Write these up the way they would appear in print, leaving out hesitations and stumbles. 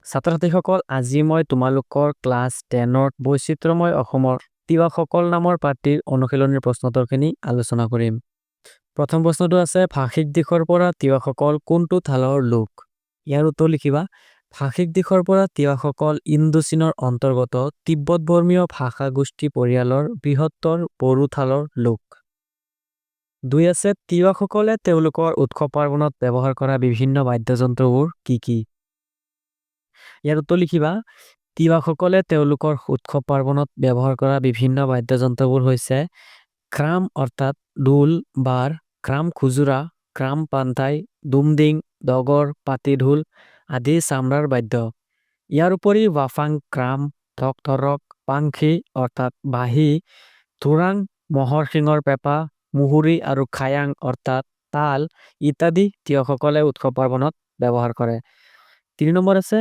ছাত্ৰ ছাত্ৰীসকল, আজি মই তোমালোকৰ ক্লাছ 10ৰ বৈচিত্ৰ্যময় অসমৰ তিৱাসকল নামৰ পাঠটিৰ অনুশীলনীৰ প্ৰশ্নোত্তৰখিনি আলোচনা কৰিম। প্ৰথম প্ৰশ্নটো আছে, ভাষিক দিশৰ পৰা তিৱাসকল কোনটো ঠালৰ লোক? ইয়াৰ উত্তৰ লিখিবা, ভাষিক দিশৰ পৰা তিৱাসকল ইণ্ডো-চীনৰ অন্তৰ্গত তিব্বত বৰ্মীয় ভাষা গোষ্ঠী পৰিয়ালৰ বৃহত্তৰ বড়ো ঠালৰ লোক। 2 আছে, তিৱাসকলে তেওঁলোকৰ উৎসৱ পাৰ্বণত ব্যৱহাৰ কৰা বিভিন্ন বাদ্যযন্ত্ৰবোৰ কি কি? ইয়াৰ উত্তৰ লিখিবা, তিৱাসকলে তেওঁলোকৰ উৎসৱ পাৰ্বণত ব্যৱহাৰ কৰা বিভিন্ন বাদ্যযন্ত্ৰবোৰ হৈছে ক্ৰাম অৰ্থাৎ ঢোল, বাৰ, ক্ৰাম খুজুৰা, ক্ৰাম পান্থাই, দুমডিং, দগৰ, পাতিঢোল আদি চামৰাৰ বাদ্য। ইয়াৰ উপৰি ৱাফাং ক্ৰাম, থক-থৰক, পাংখি অৰ্থাৎ বাঁহী, থোৰাং, ম'হৰ শিঙৰ পেঁপা, মুহুৰি আৰু খায়াং অৰ্থাৎ তাল ইত্যাদি তিৱাসকলে উৎসৱ পাৰ্বণত ব্যৱহাৰ কৰে। 3 নম্বৰ আছে,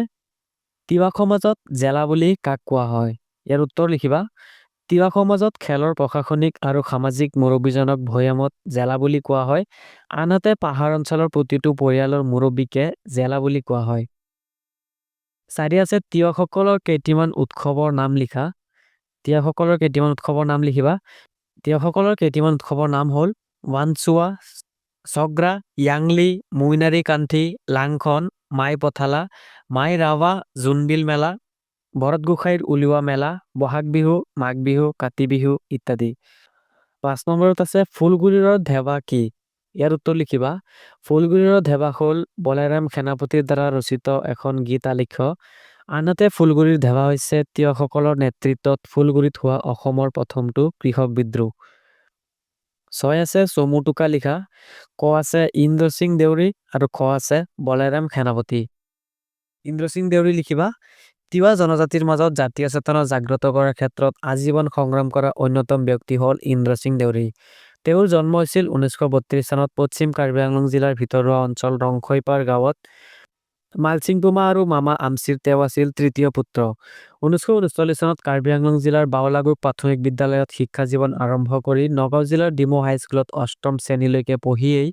তিৱা সমাজত জেলা বুলি কাক কোৱা হয়? ইয়াৰ উত্তৰ লিখিবা, তিৱা সমাজত খেলৰ প্ৰশাসনিক আৰু সামাজিক মুৰব্বীজনক ভৈয়ামত জেলা বুলি কোৱা হয়। আনহাতে পাহাৰ অঞ্চলৰ প্ৰতিটো পৰিয়ালৰ মুৰব্বীকে জেলা বুলি কোৱা হয়। 4 আছে, তিৱাসকলৰ কেইটিমান উৎসৱৰ নাম লিখা। তিৱাসকলৰ কেইটিমান উৎসৱৰ নাম লিখিবা। তিৱাসকলৰ কেইটিমান উৎসৱৰ নাম হ'ল ৱানচুৱা, চগ্ৰা, য়াংলি, মুইনাৰী কান্থি, লাংখন, মাই পথালা, মাই ৰাৱা, জোনবিল মেলা, ভৰত গোসাঁইৰ উলিওৱা মেলা, বহাগ বিহু, মাঘ বিহু, কাতি বিহু ইত্যাদি। 5 নম্বৰত আছে, ফুলগুৰিৰ ধেৱা কি? ইয়াৰ উত্তৰ লিখিবা, ফুলগুৰিৰ ধেৱা হ'ল বলাইৰাম সেনাপতিৰ দ্বাৰা ৰচিত এখন গীত আলেখ্য। আনহাতে ফুলগুৰিৰ ধেৱা হৈছে তিৱাসকলৰ নেতৃত্বত ফুলগুৰিত হোৱা অসমৰ প্ৰথমটো কৃষক বিদ্ৰোহ। 6 আছে, চমু টোকা লিখা। ক আছে ইন্দ্ৰ সিং দেউৰী আৰু খ আছে বলাইৰাম সেনাপতি। ইন্দ্ৰ সিং দেউৰী লিখিবা, তিৱা জনজাতিৰ মাজত জাতীয় চেতনা জাগ্ৰত কৰাৰ ক্ষেত্ৰত আজীৱন সংগ্ৰাম কৰা অন্যতম ব্যক্তি হ'ল ইন্দ্ৰ সিং দেউৰী। তেওঁৰ জন্ম হৈছিল 1932 চনত পশ্চিম কাৰ্বি আংলং জিলাৰ ভিতৰুৱা অঞ্চল ৰংখৈপাৰ গাঁৱত। মালসিং পুমা আৰু মামা আমচিৰ তেওঁ আছিল তৃতীয় পুত্ৰ। 1939 চনত কাৰ্বি আংলং জিলাৰ বাওলাগুক প্ৰাথমিক বিদ্যালয়ত শিক্ষা জীৱন আৰম্ভ কৰি নগাঁও জিলাৰ ডিমৌ হাইস্কুলত অষ্টম শ্ৰেণীলৈকে পঢ়িয়েই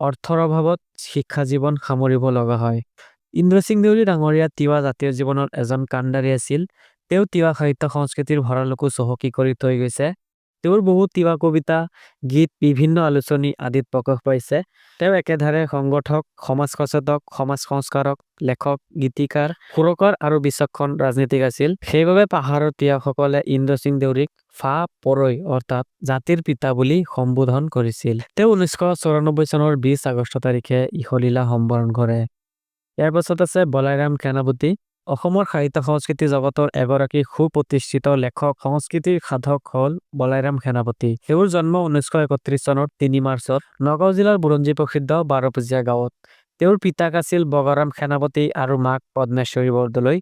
অৰ্থৰ অভাৱত শিক্ষা জীৱন সামৰিব লগা হয়। ইন্দ্ৰ সিং দেউৰী ডাঙৰীয়া তিৱা জাতীয় জীৱনৰ এজন কাণ্ডাৰী আছিল। তেওঁ তিৱা সাহিত্য সংস্কৃতিৰ ভঁৰালকো চহকী কৰি থৈ গৈছে। তেওঁৰ বহু তিৱা কবিতা, গীত বিভিন্ন আলোচনী আদিত প্ৰকাশ পাইছে। তেওঁ একেধাৰে সংগঠক, সমাজ সচেতক, সমাজ সংস্কাৰক, লেখক, গীতিকাৰ, সুৰকাৰ আৰু বিচক্ষণ ৰাজনীতিক আছিল। সেইবাবে পাহাৰৰ তিৱাসকলে ইন্দ্ৰ সিং দেউৰীক ফা পৰৈ অৰ্থাৎ জাতিৰ পিতা বুলি সম্বোধন কৰিছিল। তেওঁ 1994 চনৰ 20 আগষ্ট তাৰিখে ইহলীলা সম্বৰণ কৰে। ইয়াৰ পাছত আছে বলাইৰাম সেনাপতি। অসমৰ সাহিত্য সংস্কৃতি জগতৰ এগৰাকী সুপ্ৰতিষ্ঠিত লেখক, সংস্কৃতিৰ সাধক হ'ল বলাইৰাম সেনাপতি। তেওঁৰ জন্ম 1931 চনৰ 3 মাৰ্চত নগাঁও জিলাৰ বুৰঞ্জী প্ৰসিদ্ধ বাৰপূজীয়া গাঁৱত। তেওঁৰ পিতাক আছিল বগাৰাম সেনাপতি আৰু মাক পদ্মেশ্বৰী বৰদলৈ।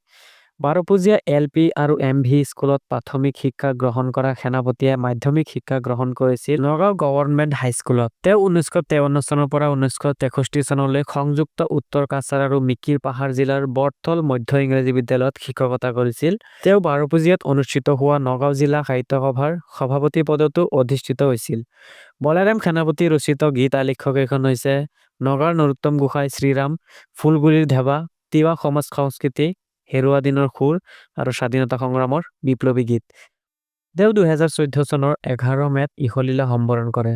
বাৰপূজীয়া এল পি আৰু এম ভি স্কুলত প্ৰাথমিক শিক্ষা গ্ৰহণ কৰা সেনাপতিয়ে মাধ্যমিক শিক্ষা গ্ৰহণ কৰিছিল নগাঁও গভৰ্ণমেণ্ট হাইস্কুলত। তেওঁ 1953 চনৰ পৰা 1963 চনলৈ সংযুক্ত উত্তৰ কাছাৰ আৰু মিকিৰ পাহাৰ জিলাৰ বৰথল মধ্য ইংৰাজী বিদ্যালয়ত শিক্ষকতা কৰিছিল। তেওঁ বাৰপূজীয়াত অনুষ্ঠিত হোৱা নগাঁও জিলা সাহিত্য সভাৰ সভাপতি পদতো অধিষ্ঠিত হৈছিল। বলাইৰাম সেনাপতি ৰচিত গীত আলেখ্য কেইখন হৈছে নগাঁৱৰ নৰোত্তম গোসাঁই শ্ৰীৰাম, ফুলগুৰিৰ ধেৱা, তিৱা সমাজ সংস্কৃতি, হেৰুৱা দিনৰ সুৰ আৰু স্বাধীনতা সংগ্ৰামৰ বিপ্লৱী গীত। তেওঁ 2014 চনৰ 11 মে'ত ইহলীলা সম্বৰণ কৰে।